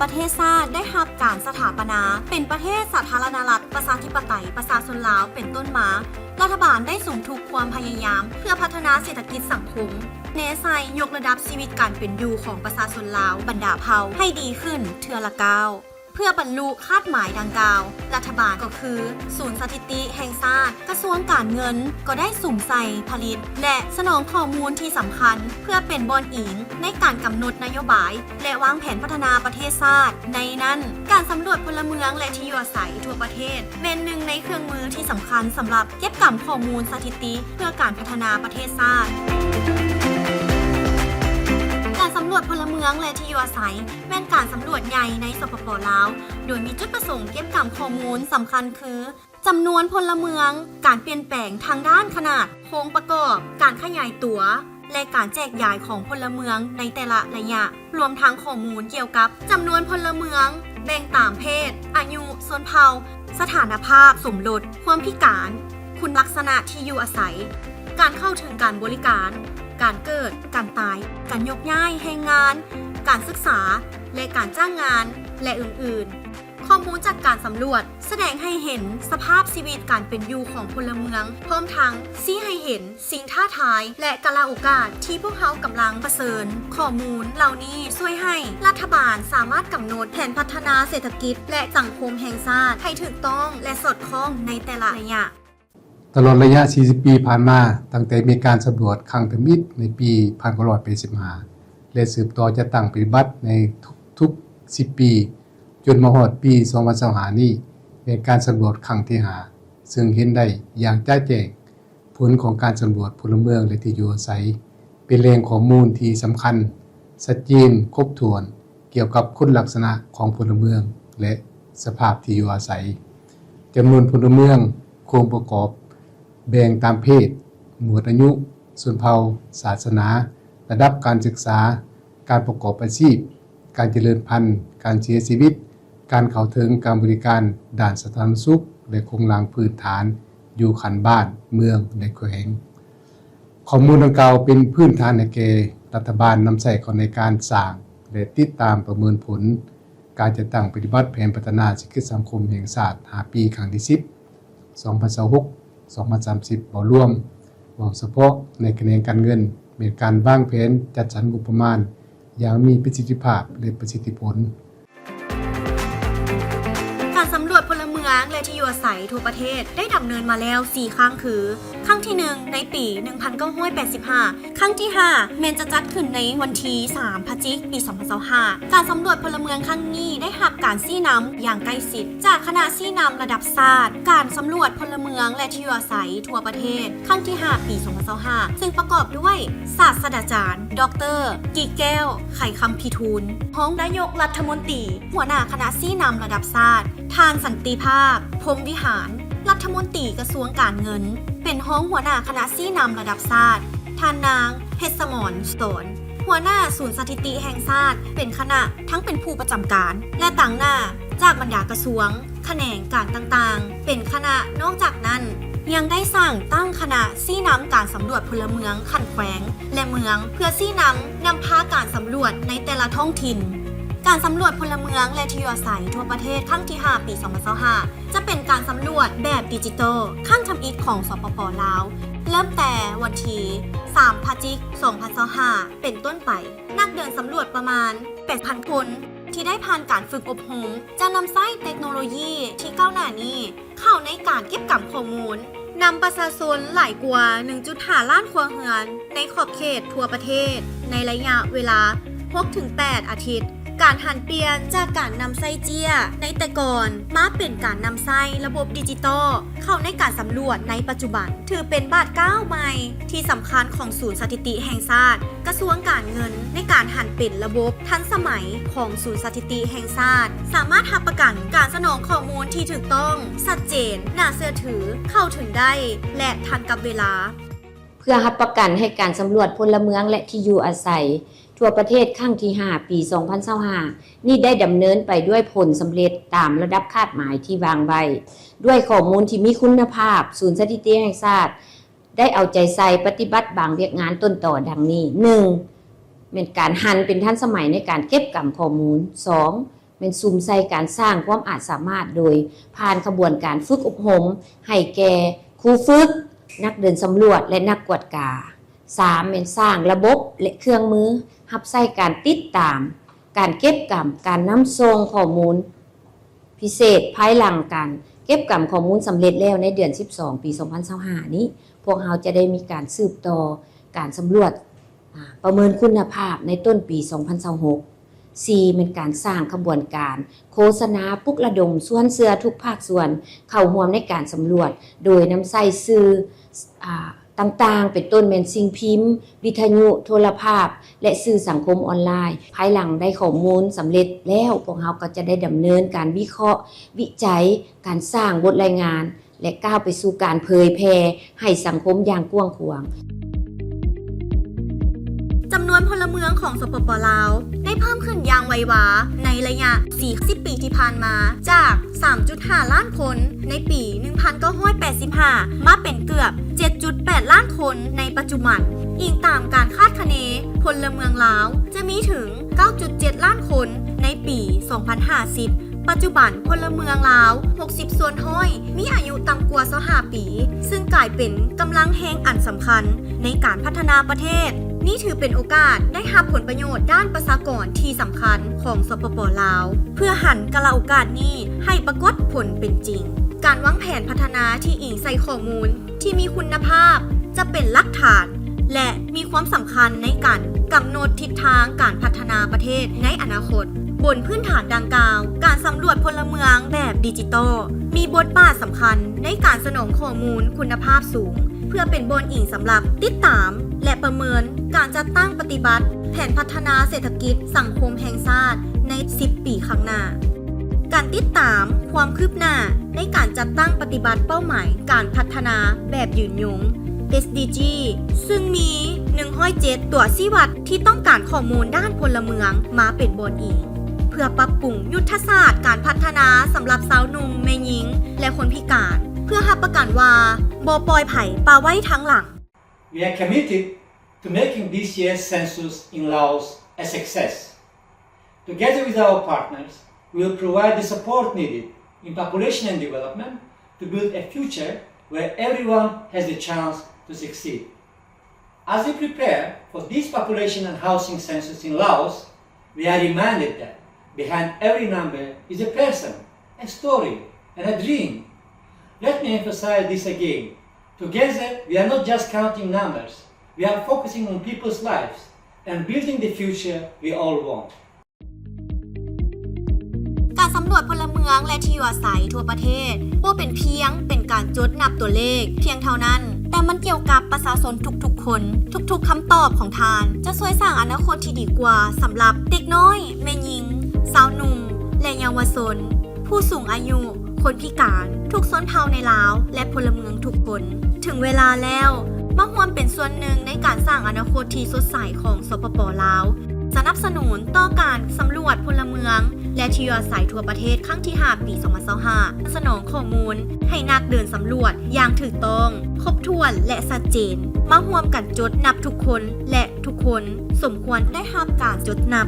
ປະເທດຊາດໄດ້ຮັບການສະຖາປະນາເປັນປະເທດສາທາລະນະລັດ ປະຊາທິປະໄຕ ປະຊາຊົນລາວເປັນຕົ້ນມາ, ລັດຖະບານໄດ້ສຸມທຸກຄວາມພະຍາຍາມເພື່ອພັດທະນາເສດຖະກິດສັງຄົມ, ແນໃສ່ຍົກລະດັບຊີວິດການເປັນຢູ່ຂອງປະຊາຊົນລາວບັນດາເຜົ່າໃຫ້ດີຂຶ້ນເທື່ອລະກ້າວ. ເພື່ອບັນລຸຄາດໝາຍດັ່ງກ່າວ, ລັດຖະບານກໍຄືສູນສະຖິຕິແຫ່ງຊາດ, ກະຊວງການເງິນກໍໄດ້ສຸມໃສ່ຜະລິດ ແລະ ສະໜອງຂໍ້ມູນທີ່ສຳຄັນ ເພື່ອເປັນບ່ອນອີງໃນການກຳນົດນະໂຍບາຍ ແລະ ວາງແຜນພັດທະນາປະເທດຊາດ. ໃນນັ້ນ, ການສຳຫຼວດພົນລະເມືອງ ແລະ ທີ່ຢູ່ອາໄສທົ່ວປະເທດ ແມ່ນໜຶ່ງໃນເຄື່ອງມືທີ່ສຳຄັນສຳລັບເກັບກຳຂໍ້ມູນສະຖິຕິເພື່ອການພັດທະນາປະເທດຊາດ. ການສຳຫຼວດພົນລະເມືອງ ແລະ ທີ່ຢູ່ອາໄສ ແມ່ນການສຳຫຼວດໃຫຍ່ໃນ ສປປ ລາວ, ໂດຍມີຈຸດປະສົງເກັບກຳຂໍ້ມູນສຳຄັນຄື ຈຳນວນພົນລະເມືອງ, ການປ່ຽນແປງທາງດ້ານຂະໜາດ, ໂຄງປະກອບ, ການຂະຫຍາຍຕົວ ແລະ ການແຈກຢາຍຂອງພົນລະເມືອງໃນແຕ່ລະໄລຍະ, ລວມທັງຂໍ້ມູນກ່ຽວກັບຈຳນວນພົນລະເມືອງ, ແບ່ງຕາມເພດ, ອາຍຸ, ຊົນເຜົ່າ, ສະຖານະພາບສົມລົດ, ຄວາມພິການ, ຄຸນລັກສະນະທີ່ຢູ່ອາໄສ, ການເຂົ້າເຖິງການບໍລິການ, ການເກີດ, ການຕາຍ, ການຍົກຍ້າຍແຮງງານ, ການສຶກສາ ແລະ ການຈ້າງງານ ແລະ ອື່ນໆ. ຂໍ້ມູນຈາກການສຳຫຼວດສະແດງໃຫ້ເຫັນສະພາບຊີວິດການເປັນຢູ່ຂອງພົນລະເມືອງ, ພ້ອມທັງຊີ້ໃຫ້ເຫັນສິ່ງທ້າທາຍ ແລະ ກາລະໂອກາດທີ່ພວກເຮົາກຳລັງປະເຊີນ. ຂໍ້ມູນເຫຼົ່ານີ້ຊ່ວຍໃຫ້ລັດຖະບານສາມາດກຳນົດແຜນພັດທະນາເສດຖະກິດ ແລະ ສັງຄົມແຫ່ງຊາດໃຫ້ຖືກຕ້ອງ ແລະ ສອດຄ່ອງໃນແຕ່ລະໄລຍະ. ຕະຫຼອດໄລຍະສີ່ສິບປີຜ່ານມາ, ຕັ້ງແຕ່ມີການສຳຫຼວດຄັ້ງທຳອິດໃນປີພັນເກົ້າຮ້ອຍແປດສິບຫ້າ ແລະ ສືບຕໍ່ຈັດຕັ້ງປະຕິບັດໃນທຸກໆສິບປີ, ຈົນມາຮອດປີສອງພັນຊາວຫ້ານີ້ ແມ່ນການສຳຫຼວດຄັ້ງທີຫ້າ, ເຊິ່ງເຫັນໄດ້ຢ່າງຈະແຈ້ງ ຜົນຂອງການສຳຫຼວດພົນລະເມືອງ ແລະ ທີ່ຢູ່ອາໄສ ເປັນແຫຼ່ງຂໍ້ມູນທີ່ສຳຄັນ, ຊັດເຈນ, ຄົບຖ້ວນ ກ່ຽວກັບຄຸນລັກສະນະຂອງພົນລະເມືອງ ແລະ ສະພາບທີ່ຢູ່ອາໄສ, ຈຳນວນພົນລະເມືອງ, ໂຄງປະກອບ, ແບ່ງຕາມເພດ, ໝວດອາຍຸ, ຊົນເຜົ່າ, ສາສະໜາ, ລະດັບການສຶກສາ, ການປະກອບອາຊີບ, ການຈະເລີນພັນ, ການເສຍຊີວິດ, ການເຂົ້າເຖິງການບໍລິການດ້ານສາທາລະນະສຸກ ແລະ ໂຄງລ່າງພື້ນຖານຢູ່ຂັ້ນບ້ານ, ເມືອງ ແລະ ແຂວງ. ຂໍ້ມູນດັ່ງກ່າວເປັນພື້ນຖານໃຫ້ແກ່ລັດຖະບານນຳໃຊ້ເຂົ້າໃນການສ້າງ ແລະ ຕິດຕາມປະເມີນຜົນການຈັດຕັ້ງປະຕິບັດແຜນພັດທະນາເສດຖະກິດສັງຄົມແຫ່ງຊາດຫ້າປີ ຄັ້ງທີສິບ ສອງພັນຊາວຫົກ ສອງພັນສາມສິບ ເວົ້າລວມ, ເວົ້າສະເພາະໃນຂະແໜງການເງິນ ແມ່ນການວາງແຜນຈັດສັນງົບປະມານຢ່າງມີປະສິດທິພາບ ແລະ ປະສິດທິຜົນ. ການສຳຫຼວດພົນລະເມືອງ ແລະ ທີ່ຢູ່ອາໄສທົ່ວປະເທດໄດ້ດຳເນີນມາແລ້ວສີ່ຄັ້ງ ຄື ຄັ້ງທີໜຶ່ງໃນປີໜຶ່ງພັນເກົ້າຮ້ອຍແປດສິບຫ້າ, ຄັ້ງທີຫ້າແມ່ນຈະຈັດຂຶ້ນໃນວັນທີສາມ ພະຈິກ ປີສອງພັນຊາວຫ້າ. ການສຳຫຼວດພົນລະເມືອງຄັ້ງນີ້ໄດ້ຮັບການຊີ້ນຳຢ່າງໃກ້ຊິດຈາກຄະນະຊີ້ນຳລະດັບຊາດ, ການສຳຫຼວດພົນລະເມືອງ ແລະ ທີ່ຢູ່ອາໄສທົ່ວປະເທດ ຄັ້ງທີຫ້າ ປີສອງພັນຊາວຫ້າ ຊຶ່ງປະກອບດ້ວຍສາດສະດາຈານ ດອກເຕີ ກີແກ້ວ ໄຂຄຳພິທູນ, ຮອງນາຍົກລັດຖະມົນຕີ, ຫົວໜ້າຄະນະຊີ້ນຳລະດັບຊາດ, ທ່ານ ສັນຕິພາບ ພົມວິຫານ, ລັດຖະມົນຕີກະຊວງການເງິນ, ເປັນຮອງຫົວໜ້າຄະນະຊີ້ນຳລະດັບຊາດ, ທ່ານນາງ ເພັດສະໝອນ ສອນ, ຫົວໜ້າສູນສະຖິຕິແຫ່ງຊາດ ເປັນຄະນະ ທັງເປັນຜູ້ປະຈຳການ ແລະ ຕາງໜ້າຈາກບັນດາກະຊວງ, ຂະແໜງການຕ່າງໆ ເປັນຄະນະ. ນອກຈາກນັ້ນ ຍັງໄດ້ສ້າງຕັ້ງຄະນະຊີ້ນຳການສຳຫຼວດພົນລະເມືອງຂັ້ນແຂວງ ແລະ ເມືອງ ເພື່ອຊີ້ນຳນຳພາການສຳຫຼວດໃນແຕ່ລະທ້ອງຖິ່ນ. ການສຳຫຼວດພົນລະເມືອງ ແລະ ທີ່ຢູ່ອາໄສທົ່ວປະເທດຄັ້ງທີຫ້າ ປີສອງພັນຊາວຫ້າ ຈະເປັນການສຳຫຼວດແບບດິຈິຕອລຄັ້ງທຳອິດຂອງ ສປປ ລາວ ເລີ່ມແຕ່ວັນທີສາມ ພະຈິກ ສອງພັນຊາວຫ້າ ເປັນຕົ້ນໄປ. ນັກເດີນສຳຫຼວດປະມານແປດພັນຄົນ ທີ່ໄດ້ຜ່ານການຝຶກອົບຮົມ ຈະນຳໃຊ້ເຕັກໂນໂລຢີທີ່ກ້າວໜ້ານີ້ເຂົ້າໃນການເກັບກຳຂໍ້ມູນ ນຳປະຊາຊົນຫຼາຍກວ່າໜຶ່ງຈຸດຫ້າລ້ານຄົວເຮືອນໃນຂອບເຂດທົ່ວປະເທດ ໃນໄລຍະເວລາຫົກເຖິງແປດອາທິດ. ການຫັນປ່ຽນຈາກການນຳໃຊ້ເຈ້ຍໃນແຕ່ກ່ອນ ມາເປັນການນຳໃຊ້ລະບົບດິຈິຕອລເຂົ້າໃນການສຳຫຼວດໃນປັດຈຸບັນ ຖືເປັນບາດກ້າວໃໝ່ທີ່ສຳຄັນຂອງສູນສະຖິຕິແຫ່ງຊາດ, ກະຊວງການເງິນ ໃນການຫັນເປັນລະບົບທັນສະໄໝຂອງສູນສະຖິຕິແຫ່ງຊາດ, ສາມາດຮັບປະກັນການສະໜອງຂໍ້ມູນທີ່ຖືກຕ້ອງ, ຊັດເຈນ, ໜ້າເຊື່ອຖື, ເຂົ້າເຖິງໄດ້ ແລະ ທັນກັບເວລາ. ເພື່ອຮັບປະກັນໃຫ້ການສຳຫຼວດພົນລະເມືອງ ແລະ ທີ່ຢູ່ອາໄສທົ່ວປະເທດຄັ້ງທີຫ້າ ປີສອງພັນຊາວຫ້າ ນີ້ໄດ້ດຳເນີນໄປດ້ວຍຜົນສຳເລັດຕາມລະດັບຄາດໝາຍທີ່ວາງໄວ້, ດ້ວຍຂໍ້ມູນທີ່ມີຄຸນນະພາບ, ສູນສະຖິຕິແຫ່ງຊາດ ໄດ້ເອົາໃຈໃສ່ປະຕິບັດບາງວຽກງານຕົ້ນຕໍດັ່ງນີ້: ໜຶ່ງ ແມ່ນການຫັນເປັນທັນສະໄໝໃນການເກັບກຳຂໍ້ມູນ, ສອງ ແມ່ນສຸມໃສ່ການສ້າງຄວາມອາດສາມາດໂດຍຜ່ານຂະບວນການຝຶກອົບຮົມໃຫ້ແກ່ຄູຝຶກ, ນັກເດີນສຳຫຼວດ ແລະ ນັກກວດກາ. ສາມ ແມ່ນສ້າງລະບົບ ແລະ ເຄື່ອງມືຮັບໃຊ້ການຕິດຕາມ, ການເກັບກຳ, ການນຳສົ່ງຂໍ້ມູນ ພິເສດ ພາຍຫຼັງການເກັບກຳຂໍ້ມູນສຳເລັດແລ້ວໃນເດືອນສິບສອງ ປີສອງພັນຊາວຫ້ານີ້, ພວກເຮົາຈະໄດ້ມີການສືບຕໍ່ການສຳຫຼວດ ອາ ປະເມີນຄຸນນະພາບໃນຕົ້ນປີສອງພັນຊາວຫົກ. ສີ່ ແມ່ນການສ້າງຂະບວນການໂຄສະນາ ປຸກລະດົມຊວນເຊື່ອທຸກພາກສ່ວນເຂົ້າຮ່ວມໃນການສຳຫຼວດ ໂດຍນຳໃຊ້ສື່ ອາ ຕ່າງໆ ເປັນຕົ້ນແມ່ນສິ່ງພິມ, ວິທະຍຸ, ໂທລະພາບ ແລະ ສື່ສັງຄົມອອນລາຍ. ພາຍຫຼັງໄດ້ຂໍ້ມູນສຳເລັດແລ້ວ, ພວກເຮົາກໍຈະໄດ້ດຳເນີນການວິເຄາະ, ວິໄຈ, ການສ້າງບົດລາຍງານ ແລະ ກ້າວໄປສູ່ການເຜີຍແຜ່ໃຫ້ສັງຄົມຢ່າງກວ້າງຂວາງ. ຈຳນວນພົນລະເມືອງຂອງ ສປປ ລາວ ໄດ້ເພີ່ມຂຶ້ນຢ່າງໄວວາໃນໄລຍະສີ່ສິບປີທີ່ຜ່ານມາ, ຈາກສາມຈຸດຫ້າລ້ານຄົນໃນປີໜຶ່ງພັນເກົ້າຮ້ອຍແປດສິບຫ້າ ມາເປັນເກືອບເຈັດຈຸດແປດລ້ານຄົນໃນປັດຈຸບັນ. ອີງຕາມການຄາດຄະເນ, ພົນລະເມືອງລາວຈະມີເຖິງເກົ້າຈຸດເຈັດລ້ານຄົນໃນປີສອງພັນຫ້າສິບ. ປັດຈຸບັນ ພົນລະເມືອງລາວຫົກສິບສ່ວນຮ້ອຍມີອາຍຸຕ່ຳກວ່າຊາວຫ້າປີ, ຊຶ່ງກາຍເປັນກຳລັງແຮງອັນສຳຄັນໃນການພັດທະນາປະເທດ. ນີ້ຖືເປັນໂອກາດໄດ້ຮັບຜົນປະໂຫຍດດ້ານປະຊາກອນທີ່ສຳຄັນຂອງ ສປປ ລາວ ເພື່ອຫັນກາລະໂອກາດນີ້ໃຫ້ປາກົດຜົນເປັນຈິງ. ການວາງແຜນພັດທະນາທີ່ອີງໃສ່ຂໍ້ມູນ ທີ່ມີຄຸນນະພາບຈະເປັນຫຼັກຖານ ແລະ ມີຄວາມສຳຄັນໃນການກຳນົດທິດທາງການພັດທະນາປະເທດໃນອະນາຄົດ. ບົນພື້ນຖານດັ່ງກ່າວ, ການສຳຫຼວດພົນລະເມືອງແບບດິຈິຕອລມີບົດບາດສຳຄັນໃນການສະໜອງຂໍ້ມູນຄຸນນະພາບສູງ ເພື່ອເປັນບ່ອນອີງສຳລັບຕິດຕາມ ແລະ ປະເມີນການຈັດຕັ້ງປະຕິບັດແຜນພັດທະນາເສດຖະກິດສັງຄົມແຫ່ງຊາດໃນສິບປີຂ້າງໜ້າ. ການຕິດຕາມຄວາມຄືບໜ້າໃນການຈັດຕັ້ງປະຕິບັດເປົ້າໝາຍການພັດທະນາແບບຍືນຍົງ ເອສດີຈີ ຊຶ່ງມີໜຶ່ງຮ້ອຍເຈັດຕົວຊີ້ວັດທີ່ຕ້ອງການຂໍ້ມູນດ້ານພົນລະເມືອງມາເປັນບ່ອນອີງ ເພື່ອປັບປຸງຍຸດທະສາດການພັດທະນາສຳລັບຊາວໜຸ່ມ, ແມ່ຍິງ ແລະ ຄົນພິການ ເພື່ອຮັບປະກັນວ່າບໍ່ປ່ອຍໃຜປະໄວ້ທາງຫຼັງ. We are committed to making this year's census in Laos a success. Together with our partners, we will provide the support needed in population and development to build a future where everyone has the chance to succeed. As we prepare for this population and housing census in Laos, we are reminded that behind every number is a person, a story, and a dream. Let me emphasize this again. Together, we are not just counting numbers. We are focusing on people's lives and building the future we all want. ການສຳຫຼວດພົນລະເມືອງ ແລະ ທີ່ຢູ່ອາໄສທົ່ວປະເທດ ບໍ່ເປັນພຽງເປັນການຈົດນັບຕົວເລກພຽງເທົ່ານັ້ນ, ແຕ່ມັນກ່ຽວກັບປະຊາຊົນທຸກໆຄົນ. ທຸກໆຄຳຕອບຂອງທ່ານຈະຊ່ວຍສ້າງອະນາຄົດທີ່ດີກວ່າສຳລັບເດັກນ້ອຍ, ແມ່ຍິງ, ຊາວໜຸ່ມ ແລະ ເຍົາວະຊົນ, ຜູ້ສູງອາຍຸ, ຄົນພິການ, ທຸກຊົນເຜົ່າໃນລາວ ແລະ ພົນລະເມືອງທຸກຄົນ. ເຖິງເວລາແລ້ວ, ມາຮ່ວມເປັນສ່ວນໜຶ່ງໃນການສ້າງອະນາຄົດທີ່ສົດໃສຂອງ ສປປ ລາວ. ສະໜັບສະໜູນຕໍ່ການສຳຫຼວດພົນລະເມືອງ ແລະ ທີ່ຢູ່ອາໄສທົ່ວປະເທດ ຄັ້ງທີຫ້າ ປີສອງພັນຊາວຫ້າ ສະໜອງຂໍ້ມູນໃຫ້ນັກເດີນສຳຫຼວດຢ່າງຖືກຕ້ອງ, ຄົບຖ້ວນ ແລະ ຊັດເຈນ. ມາຮ່ວມກັນຈົດນັບທຸກຄົນ ແລະ ທຸກຄົນສົມຄວນໄດ້ຮັບການຈົດນັບ.